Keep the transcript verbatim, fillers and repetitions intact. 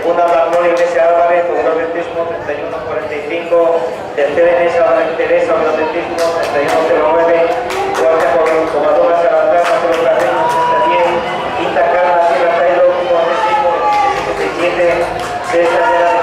Segunda, Magnolia Iglesia Álvarez, con un atletismo treinta y uno cuarenta y cinco. Tercera, Inés Álvarez Teresa, con un atletismo treinta y uno cero nueve. Cuarta, Covadonga Salazar, Marcelo Carreño, treinta diez. Quinta, Carla Sierra Taylor, con un atletismo veintisiete cincuenta y siete. Sexta, Elena